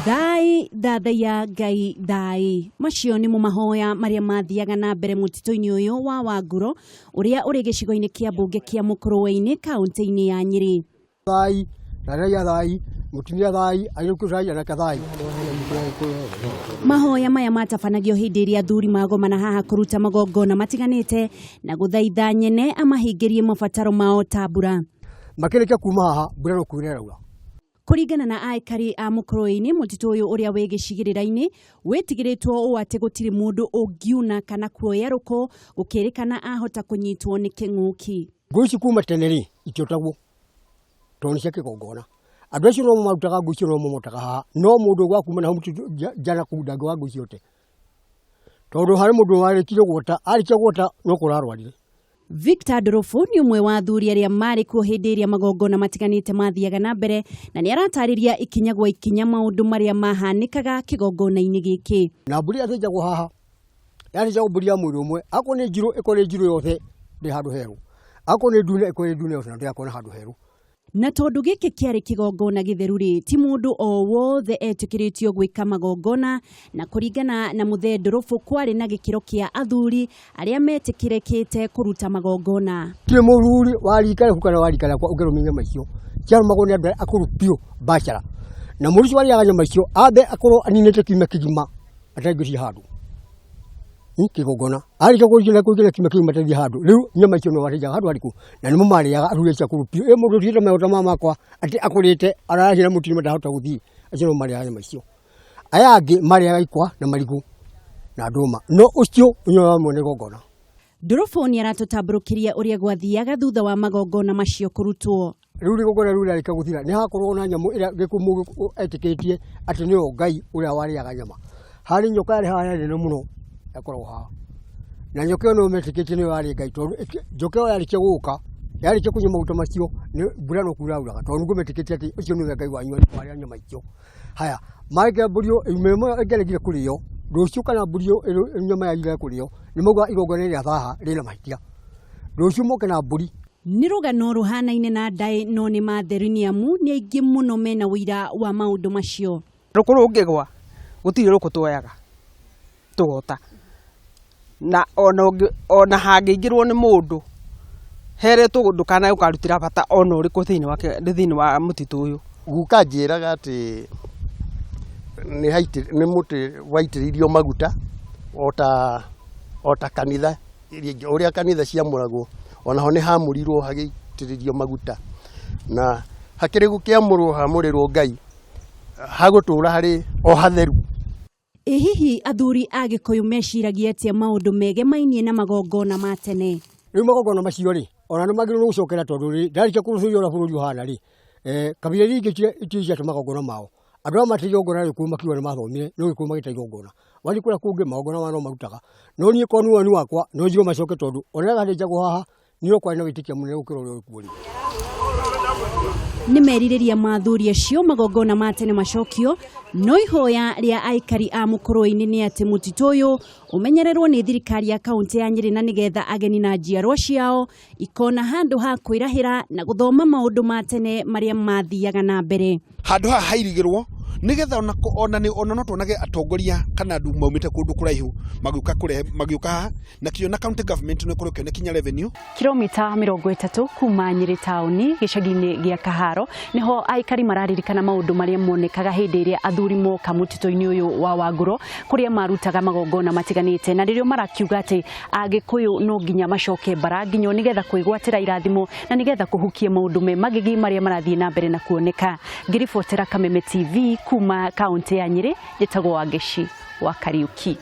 Thai thathaiya Ngai thai. Macio nĩmo mahoya marĩa mathiaga na mbere mũtitũ-inĩ ũyũ wa Wangũro ũrĩa ũrĩ gĩcigo-inĩ kĩa mbunge kĩa Mũkũrwe-inĩ kaũntĩ-inĩ ya Nyĩrĩ. Thai, thathaiya thai, mũtumia thai, airĩtu thai, anake thai. Mahoya maya matabanagio hĩndĩ ĩrĩa athuri magomana haha kũruta magongona matiganĩte na gũthaitha nyene amahingĩrie mabataro mao ta mbura. Makĩrĩkia kuma haha, mbura no kuura ĩraura. Kũringana na aikari a Mũkũrwe-inĩ, mũtitũ ũyũ ũrĩa wĩ gĩcigĩrĩra-inĩ wĩtigĩrĩtwo ũũ atĩ gũtirĩ mũndũ ũngiuna kana kuoya rũkũ gũkĩrĩkana ahota kũnyitwo nĩ kĩng'ũki. Ngũ ici kuma tene rĩ, itiotagwo tondũ nĩ cia kĩgongona. Andũ acio no marutaga ngũ icio no momotaga haha, no mũndũ wa kuma na hau mũtitũ nja na kũu ndangĩoya ngũ icio ote. Tondũ harĩ mũndũ warĩkirie gwota, arĩkia gwota no kũrarwarire. Victor Ndũrũbũ nĩ ũmwe wa athuri arĩa marĩ kuo hĩndĩ ĩrĩa magongona matiganĩte mathiaga na mbere na nĩ aratarĩria ikinya gwa ikinya maũndũ marĩa mahanĩkaga kĩgongona-inĩ gĩkĩ. Na mbũri yathĩnjagwo haha, yathĩnjagwo mbũri ya mwĩrĩ ũmwe, akorwo nĩ njirũ ĩkorwo nĩ njirũ yothe ndĩ handũ herũ, akorwo nĩ ndune ĩkorwo nĩ ndune yothe na ndĩgakorwo na handũ herũ. Na tondũ gĩkĩ kĩarĩ kĩgongona gĩtheru rĩ, ti mũndũ o wothe etĩkĩrĩtio gwĩka magongona, na kũringana na Mũthee Ndũrũbũ kwarĩ na gĩkĩro kĩa athuri arĩa metĩkĩrĩkĩte kũruta magongona. Gũtirĩ mũthuri wa rika rĩaku kana wa rika rĩakwa ũngĩrũmia nyama icio, ciarũmagwo nĩ andũ arĩa akũrũ biũ bachelor. Na mũndũ ũcio warĩaga nyama icio ambe akorwo aninĩte kiumia kĩgima ataingĩtie handũ. Kĩgongona. Arĩkia kũingĩra kũingĩra kiumia kĩgima atathiĩ handũ, rĩu nyama icio nĩo athĩnjaga handũ harĩkũ? Na nĩmo marĩaga athuri acio akũrũ biũ. Ĩ mũndũ ũtigĩte magũta maya makwa atĩ akũrĩte ararahĩra mũtino ndahota gũthiĩ, acio nĩo marĩaga nyama icio. Aya angĩ marĩaga ikwa na marigũ na ndũma, no ũcio ũnyuaga mwene igongona. Ndũrũbũ nĩ aratũtambũrũkĩria ũrĩa gwathiaga thutha wa magongona macio kũrutwo. Rĩu igongona rĩu rĩarĩkia gũthira nĩ hakoragwo na nyamũ ĩrĩa gĩkũmũ etĩkĩtie atĩ nĩyo Ngai ũrĩa warĩaga nyama. Harĩ nyoka yarĩ haha nene mũno yakoragwo haha, na nyoka ĩyo nĩyo metĩkĩtie nĩyo yarĩ Ngai tondũ njoka ĩyo yarĩkia gũka, yarĩkia kũnyua maguta macio mbura no kura yauraga tondũ nĩguo metĩkĩtie atĩ ũcio nĩwe Ngai wanyu warĩa nyama icio. Haya, marĩkia mbũri ĩyo ĩmwe ĩngĩaregire kũrĩo, rũciũ kana mbũri ĩyo nyama yagire kũrĩo, nĩ maugaga igongona rĩrĩa haha rĩna mahĩtia. Rũciũ moke na mbũri. Nĩ rũgano rũhanaine na ndaĩ no nĩ ma theri nĩ amu nĩ aingĩ mũno mena ũira wa maũndũ macio. Rũkũ rũngĩgwa gũtirĩ rũkũ tuoyaga tũgota na ona hangĩingĩrwo nĩ mũndũ heretwo ndũkanae ũkarutĩra bata ona ũrĩkũ thĩinĩ wa thĩinĩ wa mũtitũ ũyũ. Guka anjĩraga atĩ nĩ mũtĩ waitĩrĩirio maguta ota kanitha ũrĩa kanitha ciamũragwo onaho nĩ hamũrirwo hagĩitĩrĩrio maguta na hakĩrĩ gũkĩamũrwo hamũrĩrwo Ngai hagũtũra harĩ o hatheru. Ĩ hihi athuri a Gĩkũyũ meciragia atĩa maũndũ megemainie na magongona ma tene? Rĩu magongona macio rĩ, ona nĩ magĩrĩirwo gũcokera tondũ rĩ, ndarĩkia kũrũcĩria ũrĩa bũrũri ũhana rĩ, kabira iria ingĩ itirĩ ciate magongona mao. Andũ aya mate igongona rĩ, kuma makiuga nĩ mathomire, no Gĩkũyũ magĩta igongona. Wathiĩ kũrĩa kũngĩ magongona maya no marutaga. No niĩ korwo nĩ woni wakwa, no njigue macoke tondũ ona rĩrĩa gathĩnjagwo haha, niĩ no kwarĩ na wĩtĩkio mũnene gũkĩra ũrĩa ũrĩ kuo rĩu. Nĩ merirĩria ma athuri acio magongona ma tene macokio, no ihoya rĩa aikari a Mũkũrwe-inĩ nĩ atĩ mũtitũ ũyũ ũmenyererwo nĩ thirikari ya kaũntĩ ya Nyĩrĩ na nĩgetha ageni na njiarwa ciao ikona handũ ha kwĩrahĩra na gũthoma maũndũ ma tene marĩa mathiaga na mbere. Handũ haha hairigĩrwo nĩgetha ona ona nĩ ona no tuonage atongoria kana andũ maumĩte kũndũ kũraihu magĩũka kũrehe magĩũka haha na kĩo na county government no ĩkorwo ĩkĩona kinya revenue. Kilomita 30 kuma Nyĩrĩ taũni gĩcagi-inĩ gĩa Kaharo niho aikari mararirikana maũndũ marĩa monekaga hĩndĩ ĩrĩa athuri moka mũtitũ-inĩ ũyũ wa Wangũrũ kũrĩa marutaga magongona matiganĩte, na rĩrĩa marakiuga atĩ Agĩkũyũ no nginya macoke mbara nginyo nĩgetha kwĩgwatĩra irathimo na nĩgetha kũhukia maũndũ me magigi marĩa marathiĩ na mbere na kuoneka. Ngĩribotera Kameme TV kuma kaũntĩ ya Nyĩrĩ, njĩtagwo Wangeci wa Kariuki.